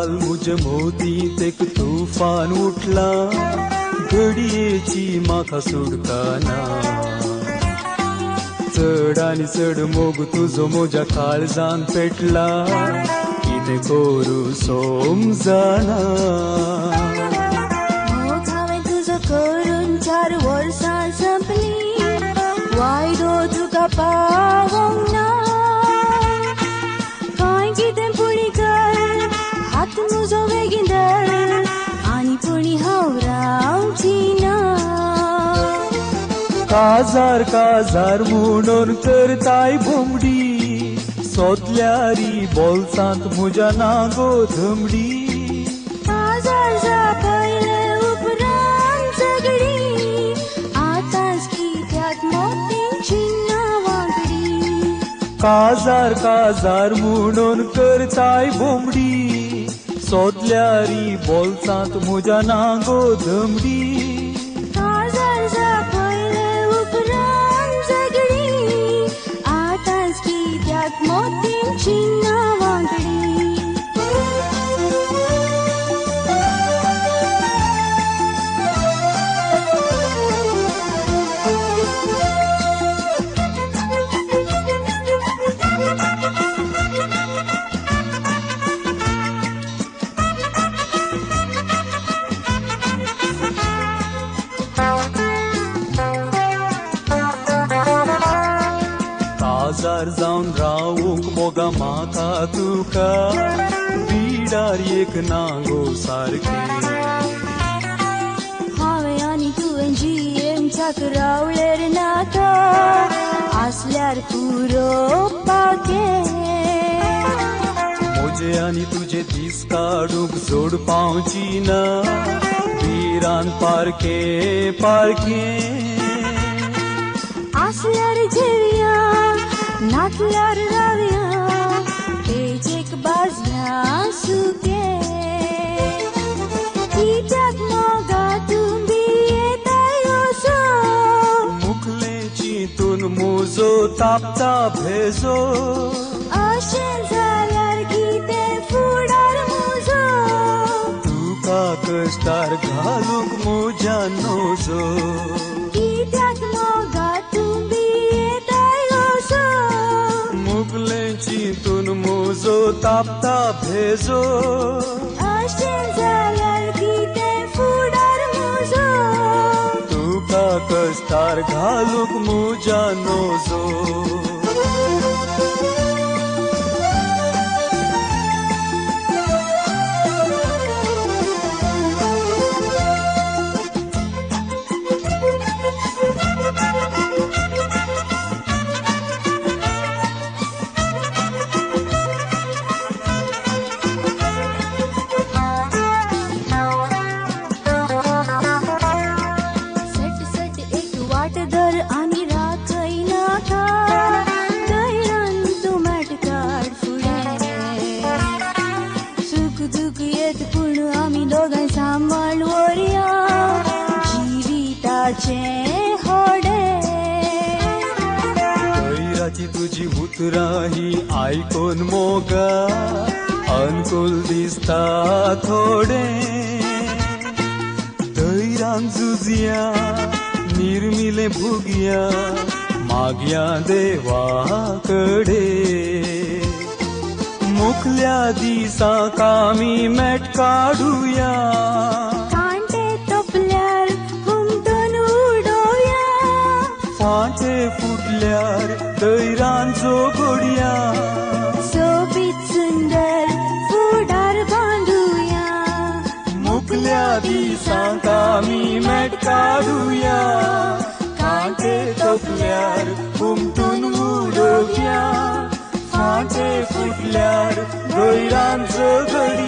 काल मुझे मोतींत एक तुफान उठला, घडयेची म्हाका सुटका ना. चड आनी चड मोग तुजो म्हज्या काळजान पेटला, कितें करूं समजना. मोग हांवें तुजो करून 4 वर्सां संपली, वायदो तुका पावोंक ना. कांय कितें पुणी कर, हात म्हजो बेगीन धर, आनी पुणी हांव रावची ना. काजार काजार म्हणून करताय बोमडी, सोदल्यारी बोल्सांत म्हज्या ना गो धमडी. काजार जापयले उपरांत झगडी, आतांच कित्याक मोतींची ना वांगडी. काजार काजार म्हणून करताय बोमडी, सोदल्यारी बोल्सांत म्हज्या ना गो धमडी. काजार जापयले उपरांत झगडी, आतांच कित्याक मोतींची ना वांगडी. काजार जावन रावूंक मोगा म्हाका तुका, बिडार एक ना गो सारकें. हांवें आनी तुवें जियेवच्याक रावलेर नाका, आसल्यार पुरो पाकें. म्हजे आनी तुजे दीस काडूंक जोड पावची ना, बिरान पारखें पारखें. आसल्यार जेवया, नातल्यार रावया, पेजेक बाजल्या सुकें. कित्याक मोगा तूं भियेताय असो, मुखलें चिंतून म्हजो तापता भेजो. अशें जाल्यार कितें फुडार म्हजो, तुका कश्टार घालूंक म्हज्या नजो. कित्याक मोगा तूं भियेताय असो, मुगलें चिंतून म्हजो तापता भेजो. अशें जाल्यार कितें फुडार म्हजो, तुका कश्टार घालूंक म्हज्या नजो. सट सट एक वाट धर आनी राखय नाका, धैर्यान तूं मेट काड फुडें. सूख दूख येत पूण आमी दोगांय सांबाळ व्हरया, जिविताचें होडें. धैर्याची तुजी उतरां ही आयकून मोगा अनुकूल दिसता थोडें. धैर्यान झुजया, निर्मिलें भुगया, मागया देवा कडे. मुखल्या दिसाक आमी मेट काडुया, कांटे तोपल्यार हुमटून उडोवया, फांटे फुटल्यार धैर्यान झगडया. सोबीत सुंदर फुडार बांदुया, मुखल्या दिसाक आमी मेट काडुया, कांटे तोपल्यार हुमटून उडोवया, फांटे फुटल्यार धैर्यान झगडया.